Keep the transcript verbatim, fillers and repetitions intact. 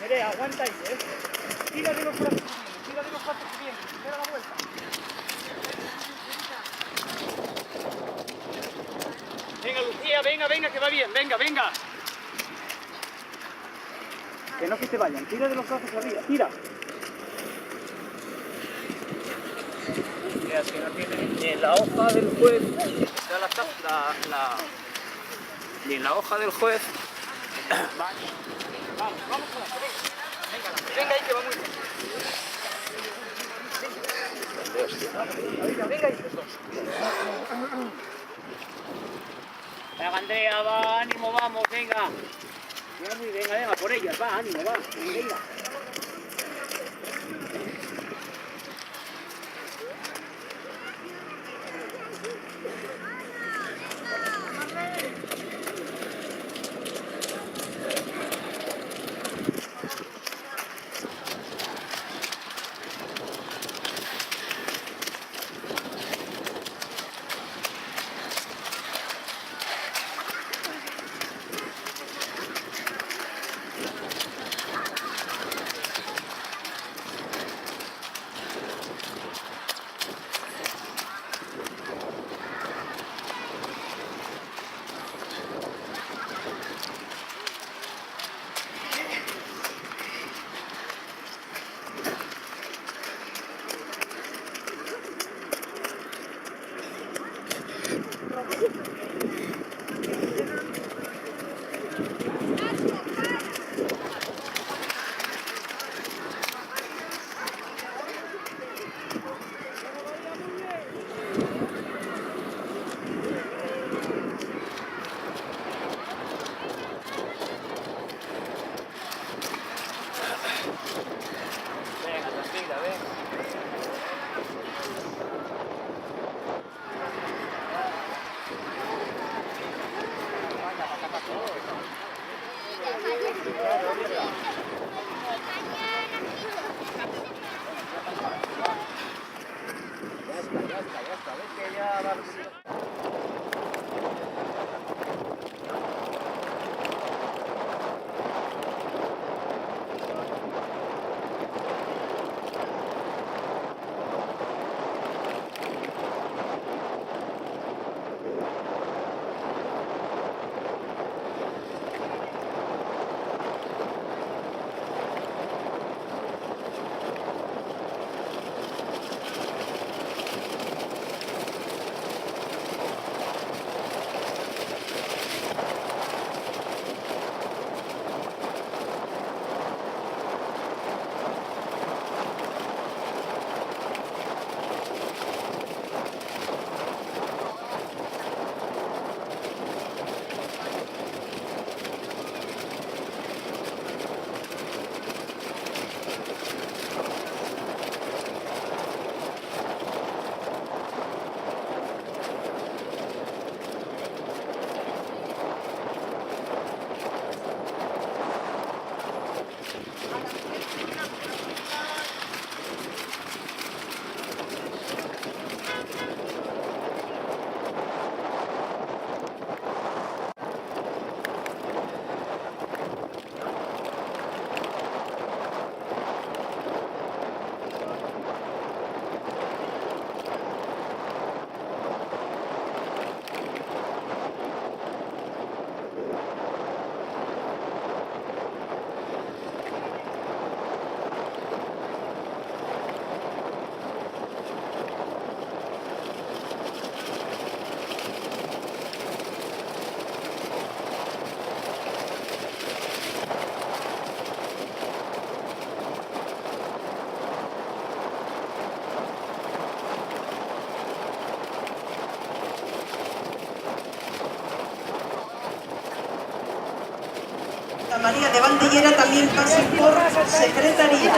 Nerea, aguanta ahí, ¿eh? Tira de los brazos que vienen, tira de los brazos que vienen, tira la vuelta. Venga, Lucía, venga, venga, que va bien, venga, venga. Que no se te vayan, tira de los brazos arriba, tira. Mira, es que no tiene ni la hoja del juez, ya la, la, la, ni la hoja del juez. Vale. Vamos, vamos, vamos, venga. Venga, venga, ahí que va muy bien. Venga, venga, ahí los dos. Venga, Andrea, va, ánimo, vamos, venga. Venga, venga, venga, por ellas, va, ánimo, va, venga. Venga, tranquila, ven. Ya está, ya está, ya está. Ves que ya va. La María de Bandillera tamién pasa por secretaría.